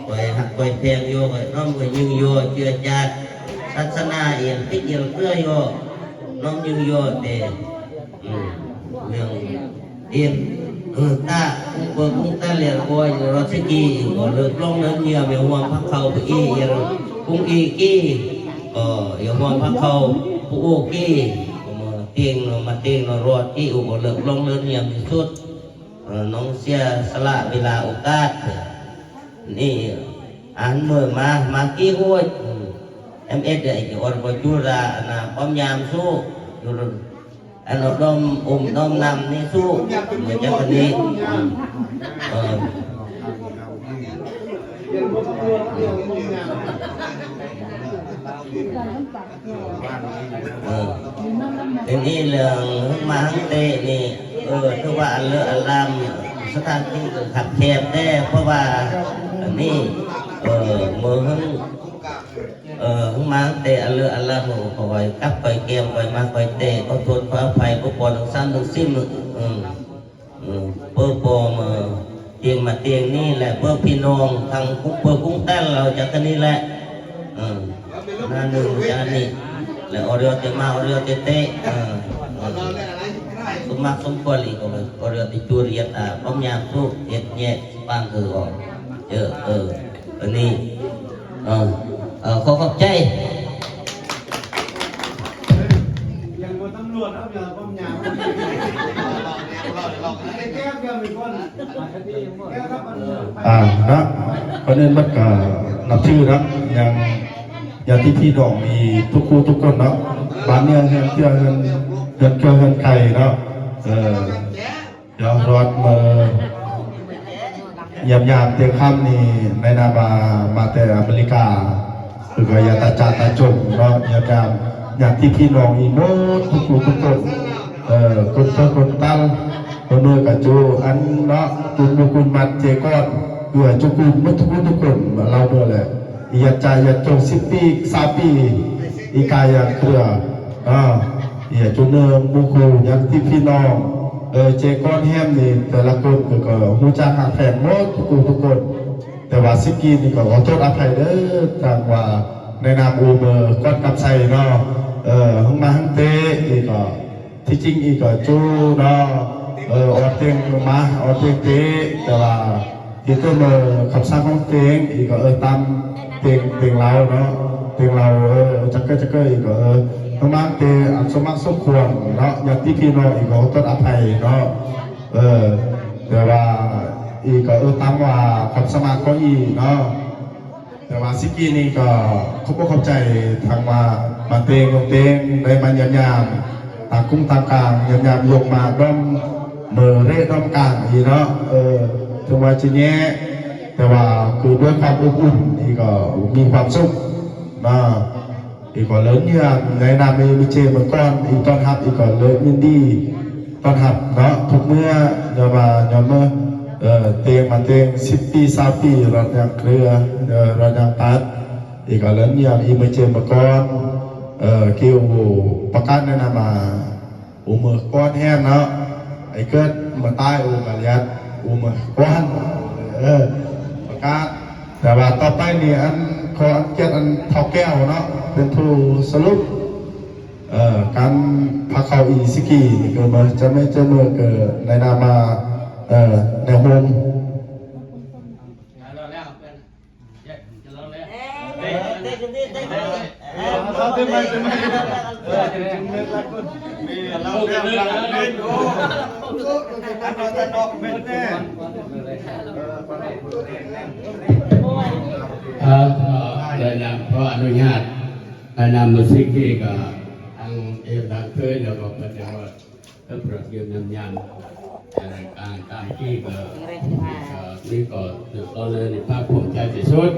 ຂ້ອຍຮັກຂ້ອຍແພງຢໍ ຂ້ອຍນ້ອມຂ້ອຍຍິງຢໍ ເຊື້ອຊາດສາສະໜາ ອີ່ຫຍັງຜິດອີ່ຫຍັງເຄືອຢໍ ນ້ອມຍິງຢໍເຕ ອືມ ເລື່ອງ ເອັນ ເອີ ຕາ ອຸປະກຸງຕາເລຍ ກໍລອດສະກີ ກໍເລີກລອງເລີນເມຍ ມາຮ່ວມພັກເຂົ້າໄປອີ່ ກຸງອີ່ກີ ກໍຢ່າຮ່ວມພັກເຂົ້າ ຜູ້ໂອກີ ກໍມາຕຽງເນາະ ມາຕຽງເນາະ ລອດອີ່ ກໍເລີກລອງເລີນເມຍທີ່ສຸດ ເອີ ນ້ອງເສຍສະຫຼະເວລາໂອກາດ ນີ້ ອັນເມີມາ ມາກີໂຮດ ເອັມເອັດ ເດ ອອນບໍ່ຈຸລາ ອັນນ່າ ປ້ອມຍາມສູ້ ຢູ່ ອັນອອກນ້ອມອົມນ້ອມນຳນີ້ສູ້ເມື່ອຈັກອັນນີ້ ເອີ ເອີ ເປັນອີເລື່ອງມະຫັງເຕະນີ້ ເອີ ຖືວ່າອັນເລີອາລາມ ສະຖານທີ່ກໍຄັບແຄບແດ່ ເພາະວ່າອັນນີ້ ເອີ ເມືອງ ເອີ ມາແຕ່ອັນເລີອາລາມ ຂ້ອຍກັບຂ້ອຍແກມ ຂ້ອຍມາຂ້ອຍແຕະ ຂໍໂທດຂໍອະໄພ ບໍ່ພໍທັງສາມທັງສີ່ມື້ ເອີ ເອີ ເປີປອມ ເອີ ຕຽງມາຕຽງນີ້ແຫຼະ ເປີພີ່ນ້ອງທາງກຸງເປີກຸງຕັນລາວຈັກອັນນີ້ແຫຼະ ເອີ ໜ້າໜຶ່ງຈານນີ້ ແລະ ອອເຣຍເຕມາ ອອເຣຍເຕເຕ ເອີ ເອີ ສົມມາກສົມຄວນອີກ ອອເຣຍເຕຈູຣຽດ ອາ ປ້ອມຍາມທຸເຮັດແຍກ ຟັງຄືອອກ ເອີ ເອີ ອັນນີ້ ເອີ ເອີ ຂໍຂອບໃຈ. ອ່າ ເນາະ ກ່ອນອື່ນໝົດກໍນັບຖືເນາະ ຍັງຍາດຕິພີ່ນ້ອງອີກທຸກຜູ້ທຸກຄົນເນາະ ບ້ານເໜືອເຮືອນເຄືອ ເຮືອນ ເຮືອນເຄືອເຮືອນໄກ່ເນາະ ເອີ ດຽວຮອດມື້ຢ້ຽມຢາມຕຽງຄຳນີ້ ໃນນາມວ່າມາແຕ່ອາເມລິກາ ຄືກໍຢາກຕາຈາຕາຈົງເນາະ ຢ້ຽມຢາມຍາດຕິພີ່ນ້ອງອີກໝົດທຸກຜູ້ທຸກຄົນ ເອີ ຄົນເຕີຄົນຕັນ ຄົນເມືອກະຈູ ອັນເນາະ ກຸນໝູ່ກຸນມັດເຈກອນ ເອື້ອຈຸກຸນໝົດທຸກຜູ້ທຸກຄົນ ລາວເມືອແຫຼະ ຢາດຈາຢາດຈົງສິບປີ ຊາວປີ ອີກາຢາເຄືອ ເອີ ເອີ ຈົນເນີມໝູ່ຄູ່ຍາດຕິພີ່ນ້ອງ ເອີ ເຈກອນແຮມນີ້ ແຕ່ລະຄົນກໍ ກໍຮູ້ຈັກຮັກແພງໝົດທຸກຜູ້ທຸກຄົນ ແຕ່ວ່າສິກີນີ້ກໍຂໍໂທດອະໄພເດີ ຈັ່ງວ່າໃນນາມອູເມີກອນກັບໄຊເນາະ ເອີ ຮັງມາຮັງເຕະນີ້ກໍ ທີ່ຈິງອີກກໍຈູເນາະ ເອີ ອອກເຕັງມາ ອອກເຕັງເຕະ ແຕ່ວ່າ ທີ່ຕົວເມີຄຳສັ່ງຂອງເຕັງ ອີກກໍເອີຕາມເຕັງ ເຕັງລາວເນາະ ເຕັງລາວ ເອີ ຈັກເກີ ຈັກເກີ ອີກກໍເອີ ປະມານເຕະອັນສົມມາກສົມຄວນເນາະ ຍາດຕິພີ່ນ້ອງ ອີກກໍຂໍໂທດອະໄພເນາະ ເອີ ແຕ່ວ່າ ອີກກໍເອີຕາມວ່າຄວາມສາມາດຂອງອີເນາະ. ແຕ່ວ່າສິກີນີ້ກໍຂອບອົກຂອບໃຈທາງວ່າມາເຕງ ລົງເຕງ ໄດ້ມາຢ້ຽມຢາມຕາກຸງຕາກາງ ຢ້ຽມຢາມຍົກມາດອມເມີເຣດອມກາງອີເນາະ ເອີ ເຖິງວ່າຈະແຍ່ ແຕ່ວ່າຄືດ້ວຍຄວາມອົບອຸ່ນອີກໍມີຄວາມສຸກເນາະ ອີກໍເລີຍເມືອໃນນາມເອມີເຈເມື່ອກ່ອນ ອີຕ້ອນຮັບ ອີກໍເລີຍຍິນດີ ຕ້ອນຮັບເນາະ ທຸກເມື່ອ ຍ້ອນວ່າ ຍ້ອນເມື່ອ ເອີ ເຕງມາເຕງສິບປີ ຊາວປີ ລອດຍາງເຄືອ ເອີ ລອດຍາງຕັດ ອີກກໍເລີນຍາມອີເມີເຈມາກ່ອນ ເອີ ກິວປະກາດແນະນຳມາ ອູເມີກ່ອນແຮງເນາະ ໄອ້ເກີດມາຕາຍ ອູກະລຽດ ອູເມີກ່ອນ ເອີ ປະກາດ ແຕ່ວ່າຕໍ່ໄປນີ້ ອັນ ຂໍອັນກຽດອັນເຖົ້າແກ້ວເນາະ ເປັນຜູ້ສະຫຼຸບ ເອີ ການພາເຂົ້າອີຊິກີນີ້ ເກີດມາຈະໄມ່ເຈີເມີເກີດໃນນາມມາ ເອີ ແນວໂຮມ ເອີ ເອີ ໃນນາມ ຂໍອະນຸຍາດ ແນະນຳມື້ສິກນີ້ກໍທາງເອບນາງເຄີຍ ແລ້ວກໍເພິ່ນໄດ້ຮອດ ເພິ່ນປະກຽມຍາມຍາມ ເອີ ການຕາມທີ່ກໍ ເອີ ນີ້ກໍຖືກຕ້ອງເລີຍ ພາກພູມໃຈທີ່ສຸດ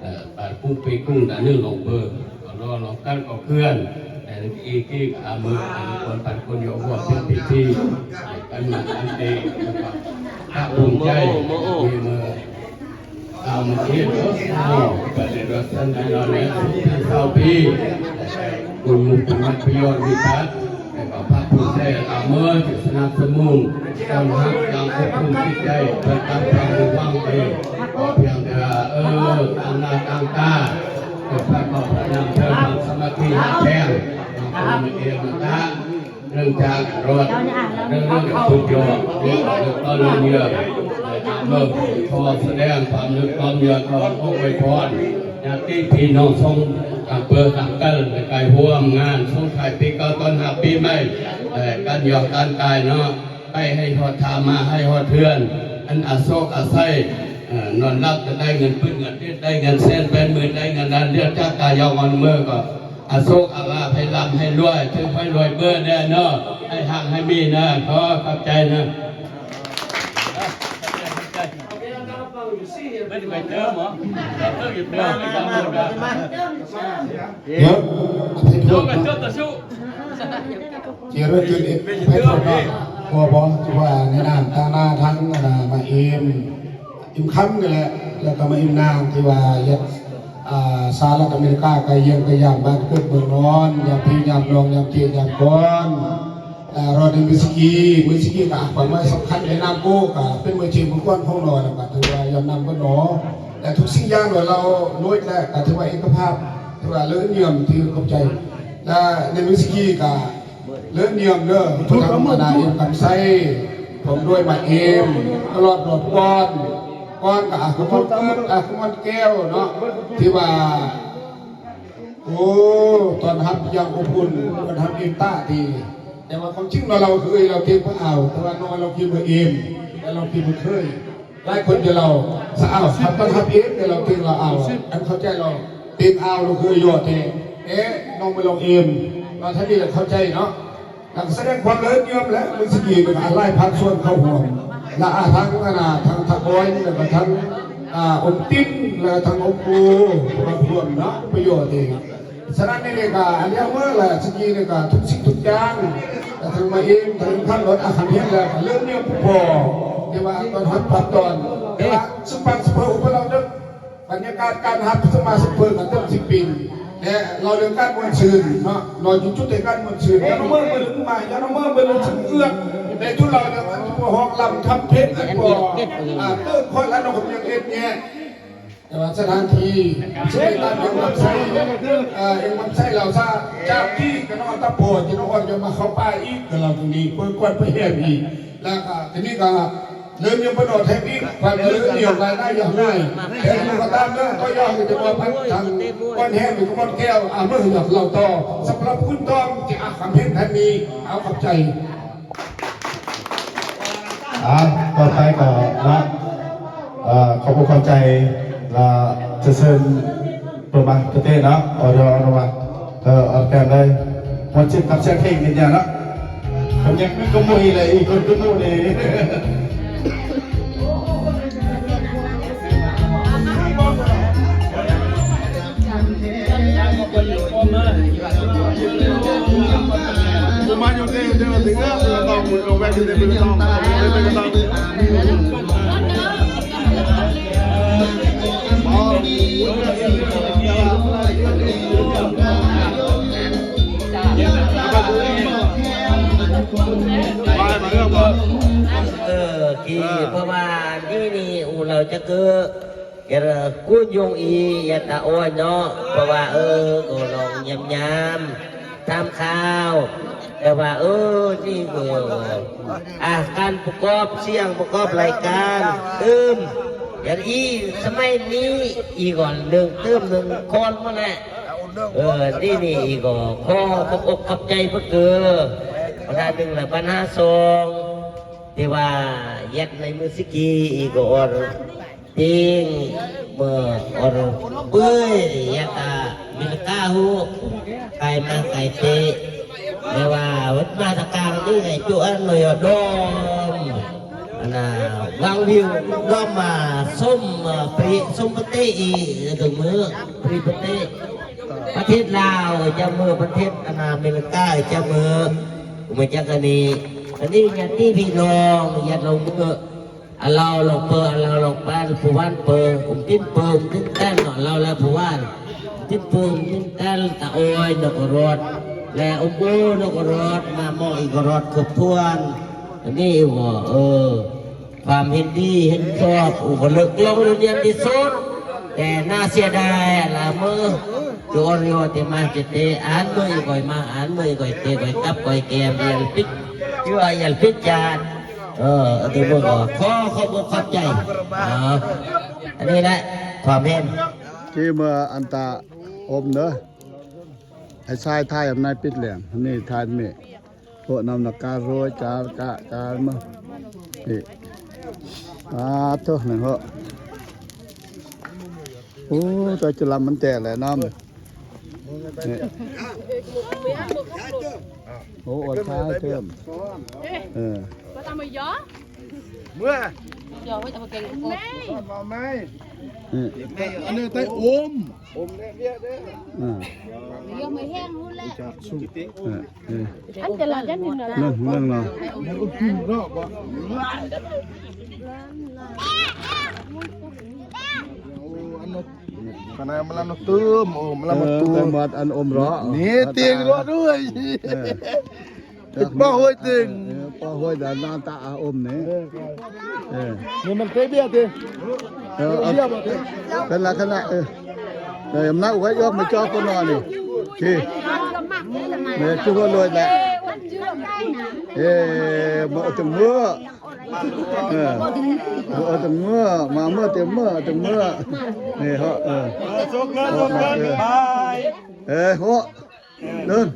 ເອີ ປາດກຸ້ງປີກຸ້ງດານໜຶ່ງລອງເບິ່ງ ກໍລອລອງກັນກໍເຄື່ອນ ແຕ່ທີ່ທີ່ອາເມີອັນຄົນປັນຄົນໂຍກວ່າເປັນພິທີ ກັນມາອັນເຕ ພາກພູມໃຈ ມີເມືອ ຕາມມາເຮັດເນາະ ປະເທດລັດສັນໄດນອນແມ່ນສິບປີ ຊາວປີ ຄຸນມຸກຄຸນມັດພະຍອນວິພັດ ແລະກໍພາກພູມໃຈອາເມີທີ່ສະໜັບສະໜູນ ຕ້ອນຮັບຢ່າງອົບອຸ່ນຈິດໃຈ ເພື່ອກັບຄວາມຫວັງໄປ ກໍພຽງແຕ່ວ່າ ເອີ ຕັ້ງໜ້າຕັ້ງຕາ ເພື່ອພາຄອບພະນຳ ເພື່ອຄວາມສາມັກຄີຮັກແພງ ມາຄົນເອງນະ ເນື່ອງຈາກຮອດເລື່ອງສຸດຍອດ ເລື່ອງເລື່ອງເລື່ອງເລື່ອງ ເອີ ຂໍສະແດງຄວາມນຶກຄວາມເຊື່ອ ຄວາມອວຍພອນ ຍາດຕິພີ່ນ້ອງຊົງ ອຳເພີກຳກັນ ໄດ້ໄປຮ່ວມງານສົ່ງທ້າຍປີເກົ່າ ຕ້ອນຮັບປີໃໝ່ ແຕ່ກັນຢອກກັນກາຍເນາະ ໄປໃຫ້ຮອດທ່າ ມາໃຫ້ຮອດເຮືອນ ອັນອາໂສກອາໄສ ເອີ ນອນຫຼັບກໍໄດ້ເງິນປຶ້ນເງິນຕິດ ໄດ້ເງິນແສນແປດໝື່ນ ໄດ້ເງິນລ້ານ ເລື່ອງຈາກກາຍອງອອນເມີກໍ ອາໂສກອາລາບ ໃຫ້ລ່ຳໃຫ້ລວຍ ຖືກຫວຍລວຍເບີແດ່ເນາະ ໃຫ້ຮັ່ງໃຫ້ມີນະ ຂໍຂອບໃຈນະ. ເດີ ເຈີເກີນເອັດໄພໂທດເນາະ ບໍ່ ບໍ່ ຖືວ່າໃນນາມຕາໜ້າທັງ ອາ ມາເອມ ອີມຄຳນີ້ແຫຼະ ແລ້ວກໍມາອີມນາງທີ່ວ່າຢາກ ອາ ສະຫະລັດອາເມລິກາ ກະຢ້ຽມກະຢາມບ້ານເກີດເມືອງນອນ ຍາມພີ່ຍາມນ້ອງ ຍາມເຈຍາມກອນ ອາ ລາວໄດ້ມີສະກີ ມີສະກີກະຄວາມໝາຍສຳຄັນໃນນາມໂກກະເປັນມືເຈມືກອນຂອງນອນ ແລ້ວກະຖືວ່າຢາມນຳເບິດໜໍ ແລະ ທຸກສິ່ງຢ່າງໂດຍລາວໂລດແຫຼະ ກະຖືວ່າເອກະພາບ ຖືວ່າເລີດຢ້ຽມ ຖືຂອບໃຈ ແລະ ໃນມືສະກີກະ ເລີດຢ້ຽມເດີ ທຳມະດາ ເອັມຄຳໄຊ ພ້ອມດ້ວຍມາເອມ ຕະຫຼອດຮອດກອນ ກອນກໍອາຄະມອນເກີດ ອາຄະມອນແກ້ວເນາະ ທີ່ວ່າ ໂອ້ ຕ້ອນຮັບຢ່າງອົບອຸ່ນ ຕ້ອນຮັບເອມຕາດີ ແຕ່ວ່າຄວາມຈິງເນາະ ລາວຄືເອື້ອຍລາວເຕັມພະອາວ ແຕ່ວ່ານ້ອງລາວກິນບໍ່ເອມ ແຕ່ລາວກິນບໍ່ເຄີຍ. ຫຼາຍຄົນຈະເລົ່າສະອາວ ຄັນຕ້ອງຮັບເອງ ແຕ່ລາວເຕັງລາວອາວ ອັນເຂົ້າໃຈລາວເຕັງອາວ ລາວຄືຢອດແທ້ ເອ ນ້ອງໄປລອງເອມ ວ່າທ່ານນີ້ແຫຼະເຂົ້າໃຈເນາະ ແລ້ວກໍສະແດງຄວາມເລີດຢ້ຽມແຫຼະ ມື້ສະກີນີ້ກໍຫຼາຍພາກສ່ວນເຂົ້າຮ່ວມ ແລະ ອາ ທັງ ອາ ນາ ທັງທະອອຍ ແລ້ວກໍທັງ ອາ ອົມຕິນ ແລ້ວກໍທັງອົມປູ ມາຮ່ວມເນາະ ປະໂຫຍດເອງ. ສະນັ້ນນີ້ກໍອັນດຽວເມີ້ລະ ສະກີນີ້ກໍທຸກສິ່ງທຸກຢ່າງ ແຕ່ທັງມາເອງ ທັງຄັນລົດອາຄານເຮັດແລ້ວ ກໍເລີ່ມແນວຜູ້ພໍ ທີ່ວ່າຕ້ອນຮັບປັບຕອນ ແຕ່ວ່າສຸປັນສະເພີອຸປະລຳເດີ ບັນຍາກາດການຮັບສະມາສະເພີກັນເຖິງສິບປີ ແລະ ເລົ່າເລື່ອງການມ່ວນຊື່ນເນາະ ເຮົາຢູ່ຈຸດໃດການມ່ວນຊື່ນ ຢ່ານອງເມີ້ເບິ່ງມາ ຢ່ານອງເມີ້ເບິ່ງເຊິ່ງເອື້ອກ ແຕ່ຈຸດເຮົາເລື່ອງອັນຜູ້ຮ້ອງລຳທຳເພງອັນບໍ່ ອາ ເຕີມຄອຍລະນອກກຳຍັງເຮັດແຍະ ແຕ່ວ່າສະຖານທີ່ ຊິໄດ້ຕາມເອງນຳໃຊ້ ເອີ ເອງນຳໃຊ້ລາວຊະ ຈາກທີ່ກະນອນຕະໂພ ຈະນອນອອນ ຈະມາເຂົ້າປ່າອີກ ກະລາວຕົງນີ້ ເປີດກວດໄປແຮມອີກ ແລ້ວກະທີນີ້ກະເລີ່ມຍັງບໍ່ນອນແທບອີກ ຄວາມເລີ່ມມີອອກລາຍໄດ້ຢ່າງໜ້ອຍ ແຕ່ເຖິງກໍຕາມເດີ ກໍຢາກຈະມອບໃຫ້ທາງກ່ອນແຮມ ກະມອນແກ້ວ ອາ ເມືອງຢາກເລົ່າຕໍ່ ສຳລັບຄຸນຕ້ອງທີ່ອາຄຳເຫັນທ່ານນີ້ ເອົາຂອບໃຈ. ອ່າ ຕໍ່ໄປກໍເນາະ ເອີ ຂອບອົກຂອບໃຈ ລະຈະເຊີນໂປຣມາປະເທດເນາະ ອອເດີ ອອເດີມາ ເອີ ອອເດີແກນໄດ້ ໝົດສິດກັບສຽງເພງນີ້ເນາະ ເພິ່ນຍັງມີກະມຸຍເລີຍ ອີກຄົນກະມຸຍນີ້. Oke, ເພາະວ່ານີ້ນີ້ ອູ່ເລົ່າຈະເກີ ກະກຸນຍົງອີ ຍາຕາອ້ອຍເນາະ ເພາະວ່າ ເອີ ກໍລອງຍາມໆ ຖາມຂ່າວ ແຕ່ວ່າ ເອີ ນີ້ກໍ ອາ ການປະກອບສຽງ ປະກອບລາຍການ ຕື່ມ ຢ່າງອີ ສະໄໝນີ້ ອີກກ່ອນ ເລື່ອງຕື່ມ ເລື່ອງກ່ອນໝົດແຫຼະ ເອີ ນີ້ນີ້ ອີກກໍຂໍຂອບອົກຂອບໃຈເພິ່ນເດີ ບັນຫາໜຶ່ງ ແລະ ບັນຫາສອງ ທີ່ວ່າຍັດໃນມືສະກີ ອີກກໍອ່ອນ Ting, mơ, or, bơi, ya ta, bil kahu, kai mang kai te, lewa, wet ma ta kang ni, ngai tu an, lo yo dom. Ana, wang view, dom, ma, som, ma, pri, som pete i, tu mơ, pri pete. ປະເທດລາວຈະເມືອ ປະເທດອາເມລິກາຈະເມືອ ມາຈາກອັນນີ້ ອັນນີ້ຍາດພີ່ນ້ອງ ຍາດລາວເມືອ ອາລາວລອງເປີ ອາລາວລອງປານ ຜູ້ຫວານເປີ ອຸມຕິນເປີ ອຸມຕິນແຕນ ອາລາວແລະຜູ້ຫວານ ຕິນເປີ ອຸມຕິນແຕນ ຕາໂອຍ ນົກກະຣອດ ແລະ ອຸມໂອ ນົກກະຣອດ ມາໝໍອີກກະຣອດ ຄົບຖ້ວນ ອັນນີ້ບໍ່ ເອີ ຄວາມເຫັນດີເຫັນຊອບ ອຸປະລຶກລົງຮຽນທີ່ສຸດ ແຕ່ໜ້າເສຍດາຍລະເມີ ໂຈອອນໂຍເຕມາເຈເຕ ອ່ານເມີອີກອຍມາ ອ່ານເມີອີກອຍເຕກອຍກັບກອຍແກມ ຢາລະປິດ ເຈື່ອຢາລະປິດຈານ ເອີ ອັນນີ້ເບິ່ງກໍຂໍຂອບອົກຂອບໃຈ ເອີ ອັນນີ້ແຫຼະຄວາມເຫັນ ທີ່ເມືອອັນຕາອົມເດີ ໃຫ້ຊາຍຖ່າຍອຳນາຍປິດແຫຼມ ອັນນີ້ຖ່າຍເມ ໂພະນຳນະກາໂຣຈາກະການມາ ນີ້ ອາໂທ ນີ້ເພາະ ໂອ້ ຕາຈະລຳມັນແຕກແຫຼະນ້ຳ ໂອ້ ອອນທ້າຍເຕີມ ເອີ ເມື່ອ ເອີ ອັນນີ້ໄດ້ອົມ ເອີ ເອີ ອັນຕະຫຼາດຍັນນີ້ນະ ເລື່ອງ ເລື່ອງເນາະ ຂະໜາດມັນລະນະຕື່ມ ໂອ້ ມັນລະນະຕື່ມ ເອີ ອັນອົມເລາະ ນີ້ຕີງເລາະດ້ວຍ ເອີ ປ້ອງຫ້ວຍຕຶງ ເອີ ປ້ອງຫ້ວຍດານາຕາອາອົມນີ້ ເອີ ເອີ ນີ້ມັນເຕະເບຍຕິ ເອີ ເອົາ ເບຍບໍ່ຕິ ຄັນລະ ຄັນລະ ເອີ ເອີ ມາອວຍອອກມາຈອກຄົນນອນນີ້ ທີ່ ແມ່ຈຸໂລດແຫຼະ ເອີ ມາເອົາຈັ່ງເມືອ ເອີ ເອົາຈັ່ງເມືອ ມາເມືອເຕັມເມືອ ເອົາຈັ່ງເມືອ ນີ້ເຮົາ ເອີ ເອີ ເອີ ເຮົາ ເດີນ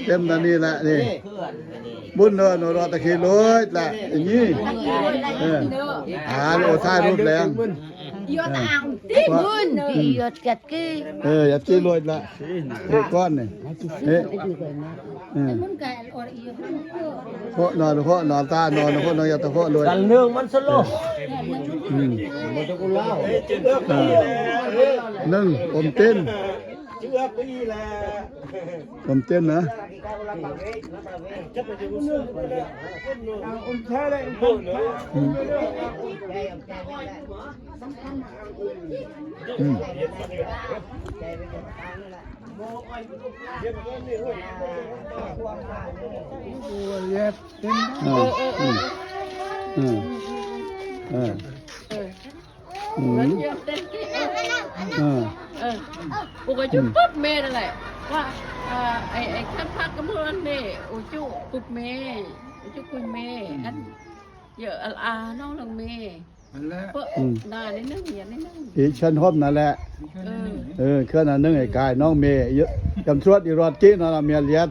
ເຕັມອັນນີ້ແຫຼະນີ້ ບຸນເດີນ ໂນ ລໍຕະຄີໂລດແຫຼະ ຢ່າງນີ້ ເອີ ອ່າ ໂອ້ ຖ່າຍຮູບແລ້ວ ເອີ ເອີ ຢ່າຕີໂລດແຫຼະ ເອີ ກ້ອນນີ້ ເອີ ເອີ ໂຄນອນ ໂຄນອນຕານອນ ໂຄນອນ ຢ່າຕະໂຄໂລດ ກັນເລື່ອງມັນສະໂລ ອືມ ເອີ ໜຶ່ງ ອົມເຕັ້ນ ເອີ ເຕັມນະ ອືມ ອືມ ເອີ ເອີ ເອີ ເອີ ເອີ ອືມ ເອີ ເອີ ເອີ ກູກໍຈຸບປຶບແມ່ນັ້ນແຫຼະ ວ່າ ອ່າ ໄອ້ ໄອ້ຄັນພັກກັບມື້ນັ້ນເດ້ ໂອຈຸປຶບແມ່ ໂອຈຸປຶບແມ່ ອັນ ເຢີອອາລານ້ອງນາງແມ່ ນັ້ນແຫຼະ ອືມ ໜ້ານິດໜຶ່ງ ເອີ ຊັ້ນຫົມນັ້ນແຫຼະ ເອີ ເອີ ເຄື່ອນອັນໜຶ່ງ ໄອ້ກາຍນ້ອງແມ່ ຈຳຊວດອີຣອດກີ້ນອນລະເມຍລຽດ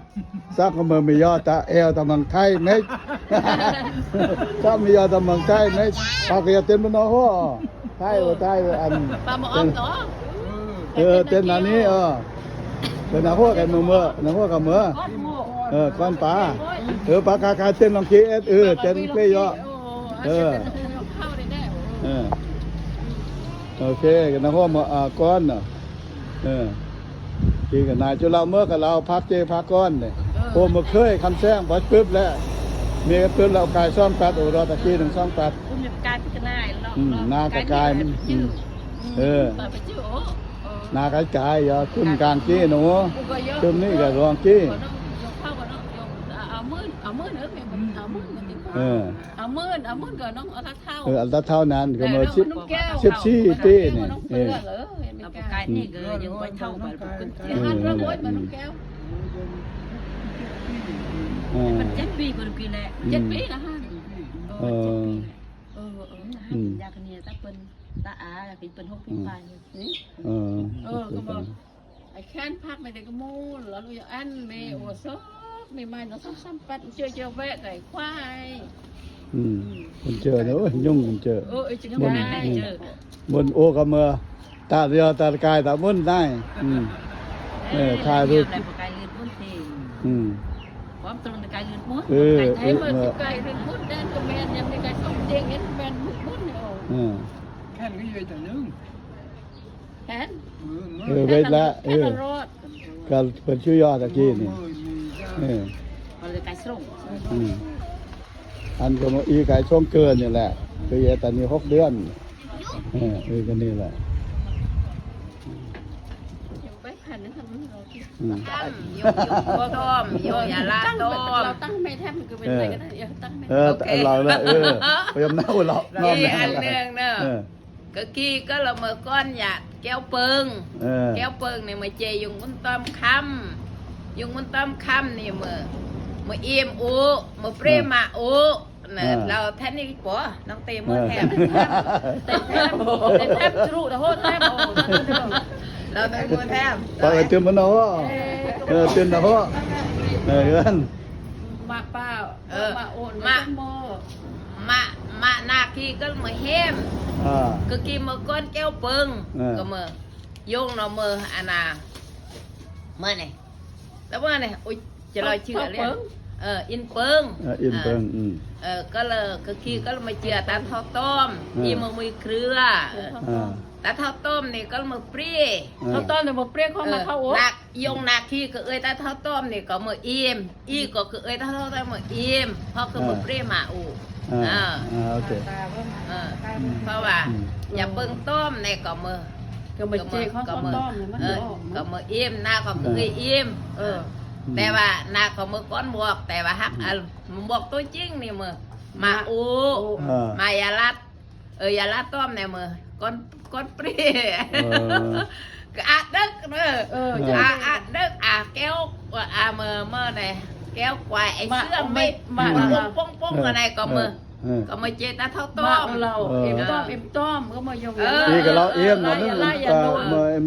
ຊັກເມືອເມຍອຕາແອວຕາມັງໄທແມ່ ຊັກເມຍອຕາມັງໄທແມ່ ປາກເກຍເຕັມເນາະ ໄທ ເອີ ໄທ ອັນ ປາໝໍອ້ອມເນາະ ເອີ ເຕັ້ນອັນນີ້ ເອີ ເຕັ້ນນາຫົວກັນເມືອ ນາຫົວກັນເມືອ ເອີ ກ່ອນປາ ເອີ ປາກາກາເຕັ້ນລອງຄີເອັດ ເອີ ເຕັ້ນເປຍອ ເອີ ເອີ ໂອເຄ ກັນນາຫົວເມືອ ອາ ກ່ອນນະ ເອີ ທີ່ກັນນາຈຸລາວເມືອກັນລາວ ພັກເຈພັກກ່ອນນີ້ ເອີ ໂອ ມາເຄີຍຄຳແຊງ ໄປປຶບແລ້ວ ເມປຶບແລ້ວ ກາຍສອງແປດ ໂອ ລອຕະກີໜຶ່ງສອງແປດ ອືມ ນາກະກາຍມັນ ເອີ ນາກະກາຍ ຢ່າຂຶ້ນກາງເຈໜູ ຂຶ້ນນີ້ກະລອງເຈ ເອີ ເອົາໝື່ນ ເອົາໝື່ນກໍນ້ອງເອົາທັກເທົ່າ ເອີ ອັນຕະເທົ່ານັ້ນກໍເມືອສິບ ສິບສີ່ປີນີ້ ເອີ ເອີ ເອີ ມັນເຈັດປີກວ່າປີແລ້ວ ເຈັດປີລະ ເອີ ເອີ ເອີ ຢາກເນຍຕາເພິ່ນ ຕາອາ ເພິ່ນຫົກປີປາຍ ເອີ ເອີ ກໍບອກ ໄອ້ແຄນພັກແມ່ແຕ່ກະມູນ ລະລູກອັນແມ່ໂອຊອກນີ້ມານະສອງສາມປັດ ເຈີເຈີແວະໄກ່ຄວາຍ ອືມ ເພິ່ນເຈີເດີ ໂອ້ຍ ຍຸງເພິ່ນເຈີ ເອີ ເອີ ເຈີ ບົນໂອກະເມືອ ຕາດຽວຕາດກາຍຕາບຸນໄດ້ ອືມ ເອີ ຖ່າຍຮູບ ອືມ ຄວາມຕຣົງກາຍເລີນໝົດ ເອີ ເອີ ເອີ ກາຍເລີນໝົດ ແດນກະແມ່ນ ຍັງມີກາຍສອງເດງເຫັນແມ່ນໝົດ ເອີ ແຄນກໍຢູ່ຈັງໜຶ່ງ ແຜນ ເອີ ເວດລະ ເອີ ກໍເພິ່ນຊື່ຍອດຕະກີ້ນີ້ ເອີ ມັນເລີຍກາຍສອງ ອືມ ອັນກໍມາອີກາຍສອງເກີນນີ້ແຫຼະ ຄືແອດຕານີ້ຫົກເດືອນ ເອີ ເອີ ກໍນີ້ແຫຼະ ອືມ ບໍ່ທ້ອມ ຢູ່ ຢູ່ ບໍ່ທ້ອມ ຢູ່ ຢ່າລາທ້ອມ ເຮົາຕັ້ງແມ່ແທ້ ມັນກໍເປັນໄປກໍໄດ້ ເອີ ເຮົາຕັ້ງແມ່ ເອີ ໂອເຄ ເອີ ພະຍາຍາມເອົາເນາະ ເອີ ອັນໜຶ່ງເນາະ ເອີ ກະກີ້ກໍລະເມີກ່ອນຍາດແກ້ວເປິງ ເອີ ແກ້ວເປິງນີ້ມາເຈຍຸງບຸນຕ້ອມຄຳ ຍຸງບຸນຕ້ອມຄຳນີ້ເມີ ເມີອີມອູ ເມີເປຣມາອູ ເອີ ລາວແທນນີ້ບໍ່ ນ້ອງເຕເມີແທນ ເອີ ເຕແທນ ເຕແທນຈຸລະໂຫດແທນ ໂອ້ ລາວແທນເມີແທນ ປາກເຕັມມະນາວ ເອີ ເຕັມນະເພາະ ເອີ ເອີ ມາປ້າ ເອີ ມາໂອນ ມາ ມາ ມານາຄີກໍເມີເຮມ ອ່າ ກໍກີ້ເມີກ່ອນແກ້ວເປິງ ເອີ ກໍເມີ ຍົງເນາະ ເມີອັນນ່າ ເມື່ອນີ້ ແລ້ວເມື່ອນີ້ ໂອ້ຍ ຈະລອຍເຊື່ອແລ້ວ ເອີ ອິນເປິງ ເອີ ອິນເປິງ ເອີ ອືມ ເອີ ກໍເລີຍ ກໍຂີ່ ກໍເລີຍມາເຈື່ອຕາເຖົ້າຕ້ອມ ເອີ ອີ່ມະມຸຍເຄືອ ເອີ ຕາເຖົ້າຕ້ອມນີ້ກໍເລີຍມາເປຣ ເອີ ເຖົ້າຕ້ອມນີ້ມາເປຣຂອງ ເອີ ນາເຂົ້າໂອ ນາກ ຍົງນາຄີ ກໍເອື້ອຍຕາເຖົ້າຕ້ອມນີ້ກໍມາອີ່ມ ອີ່ກໍຄືເອື້ອຍຕາເຖົ້າຕ້ອມມາອີ່ມ ເພາະຄືມາເປຣມາອູ ເອີ ເອີ ເອີ ໂອເຄ ເອີ ອືມ ເພາະວ່າ ອືມ ຢ່າເບິ່ງຕ້ອມໃນກໍມື ກໍມາເຈຂອງ ກໍ ກໍ ກໍ ຕ້ອມໃຫ້ມັນ ເອີ ອອກ ກໍມາອີ່ມ ນາກໍຄື ເອີ ອີ່ມ ເອີ ອືມ ແຕ່ວ່ານາກໍມືກ້ອນບວກ ແຕ່ວ່າຮັກ ອືມ ອັນບວກຕົວຈິງນີ້ມື ມາອູ ເອີ ມາຢາລັດ ເອີ ຢາລັດຕ້ອມແນ່ມື ກ້ອນ ກ້ອນເປຣ ເອີ ກະອາດເດິກເດີ ເອີ ອາ ອາດເດິກ ອາແກ້ວ ອາເມີ ເມີແນ່ ແກ້ວກວາຍ ໄອ້ເຊື່ອມ ມາ ມາ ປອງໆ ອັນໃດກໍມື ເອີ ກໍມາເຈຕາເຖົ້າຕ້ອມ ເອີ ເອັມຕ້ອມ ເອັມຕ້ອມ ກໍມາຍົງ ເອີ ນີ້ກໍລາວເອັມນະ ເອີ ເອີ ເອັມ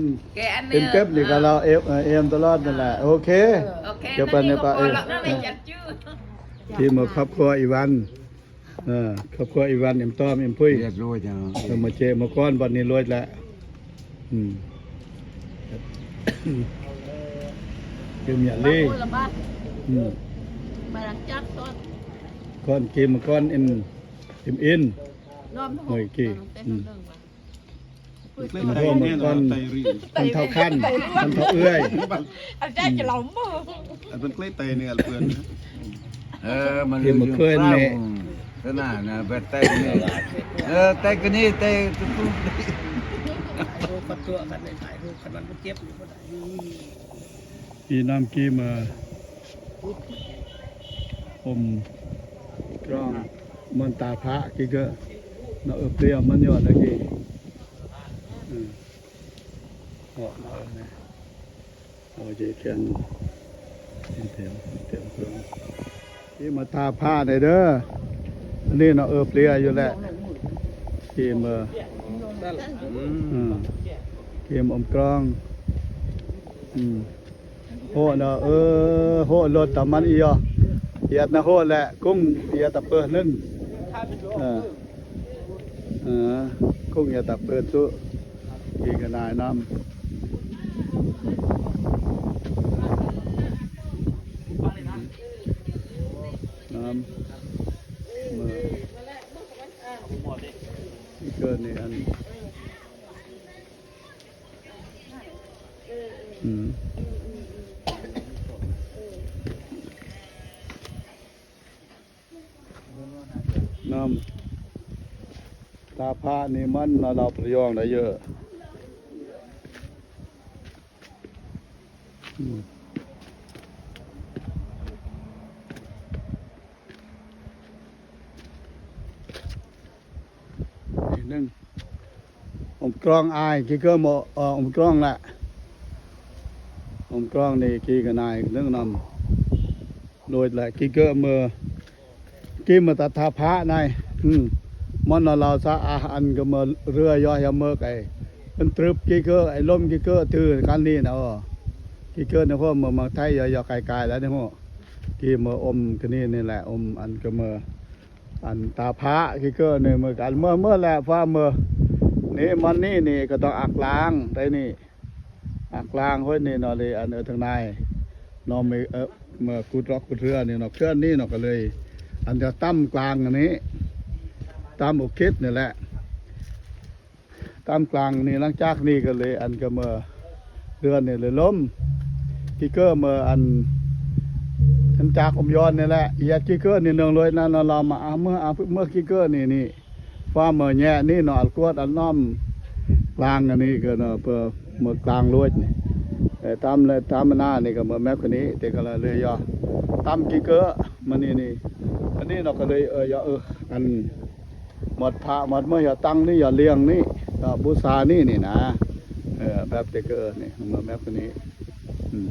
ເອັມເກັບນີ້ກໍລາວເອັມ ເອີ ເອັມຕະຫຼອດນັ້ນແຫຼະ ໂອເຄ ໂອເຄ ຈະໄປໃນປະ ເອີ ທີ່ເມືອຄອບຄົວອີວັນ ເອີ ຄອບຄົວອີວັນ ເອັມຕ້ອມ ເອັມພຸ້ຍ ເອີ ມາເຈມາກ່ອນ ບັດນີ້ລວຍແລ້ວ ອືມ ເປັນຫຍັງເລີຍ ອືມ ມາຫຼັງຈາກຕອນ ກ່ອນເກມມາກ່ອນ ເອັມ ເອັມອິນ ເມື່ອກີ້ ອືມ ເປັນເລື່ອງວ່າ ເປັນເລື່ອງວ່າ ເປັນເລື່ອງວ່າ ເປັນເຖົ້າຄັນ ເປັນເຖົ້າເອື້ອຍ ອາຈານຈະເລົ່າເມີ ອັນເພິ່ນເຄີຍໄຕ່ເນື້ອເພິ່ນ ເອີ ມັນເປັນມື້ຄືນນີ້ ເອີ ແຕ່ກະນີ້ ແຕ່ ຖ່າຍຮູບກັນຕົວະກັນ ຖ່າຍຮູບກັນ ມັນບໍ່ເຈັບ ຢູ່ບໍ່ໄດ້ ອີນ້ຳກີມາອົມກອງ ມັນຕາພະກີເກີເນາະ ເອີ ເປຣຍມັນຍອດລະກີ ອືມ ເອາະມາເອົານະ ເອົາເຈແຂນ ເຕັມ ເຕັມເຄື່ອງ ທີ່ມາທາຜ້າໄດ້ເດີ ອັນນີ້ເນາະ ເອີ ເປຣຍຢູ່ແຫຼະ ທີ່ມາ ອືມ ທີ່ມາອົມກອງ ອືມ ໂຫເນາະ ເອີ ໂຫລົດຕາມັນອີ່ຫຍັງ ອຽດນະໂຫແຫຼະ ກຸ້ງ ອຽດຕະເປີດໜຶ່ງ ເອີ ເອີ ກຸ້ງ ອຽດຕະເປີດສຸ ກິນກະໜາຍນ້ຳ ນ້ຳ ເອີ ເກີດນີ້ອັນ ອືມ ນ້ຳ ຕາພະນີ້ມັນລາວປະຍອງໄດ້ເຢີະ ອືມ. ໜຶ່ງ ອົມກອງອາຍ ກິເກີເໝາະ ເອີ ອົມກອງລະ ອົມກອງນີ້ກິກະນາຍໜຶ່ງນຳ ໂດຍລະກິເກີເມີ ກິເມີຕາທາພະນາຍ ອືມ ມັນລາວສາອາອັນກະເມີເຮືອຢໍຍາເມີໄກ ເປັນຕຶບກິເກີ ໄອ້ລົມກິເກີ ຖືກັນນີ້ນະ ເອີ ກິເກີນີ້ໂຫ ເມືອໄທຢໍຍາໄກໆ ລະນີ້ໂຫ ກິເມີອົມກະນີ້ນີ້ແຫຼະ ອົມອັນກະເມີ ອັນຕາພະກິເກີນີ້ເໝືອນກັນ ເມື່ອ ເມື່ອແລະຟ້າເມື່ອ ນີ້ມັນນີ້ນີ້ກໍຕ້ອງອັກລ້າງໄດ້ນີ້ ອັກລ້າງຫ້ວຍນີ້ເນາະ ເລີຍອັນເອີທາງໃນເນາະ ເມື່ອ ເອີ ເມື່ອກຸດລອກກຸດເຮືອນີ້ເນາະ ເຄື່ອນນີ້ເນາະ ກໍເລີຍອັນຈະຕຳກລາງອັນນີ້ ຕຳອຸຄິດນີ້ແຫຼະ ຕາມກາງນີ້ ຫຼັງຈາກນີ້ກໍເລີຍ ອັນກໍເມືອເຮືອນນີ້ເລີຍລົ້ມ ກິເກີເມືອ ອັນ ອັນຈາກອົມຍອນນີ້ແຫຼະ ຢາດກິເກີນີ້ເນື່ອງເລີຍນັ້ນ ລາວມາເອົາເມືອ ເອົາເມືອກິເກີນີ້ ນີ້ ຟ້າເມືອແຍະນີ້ເນາະ ກວດອັນນ້ອມກາງອັນນີ້ກໍເນາະ ເພື່ອເມືອກາງລວດນີ້ ແຕ່ຕາມ ແລະ ຕາມໜ້ານີ້ກໍເມືອແມັບຄືນີ້ ແຕ່ກໍເລີຍ ຕາມກິເກີມານີ້ ນີ້ ອັນນີ້ເນາະ ກໍເລີຍ ເອີ ຢ່າ ເອີ ອັນ ໝົດພະໝົດເມືອ ຢ່າຕັ້ງນີ້ ຢ່າລ້ຽງນີ້ ກໍບູຊານີ້ ນີ້ນະ ເອີ ແບບແຕ່ເກີດນີ້ ມາແບບນີ້ ອືມ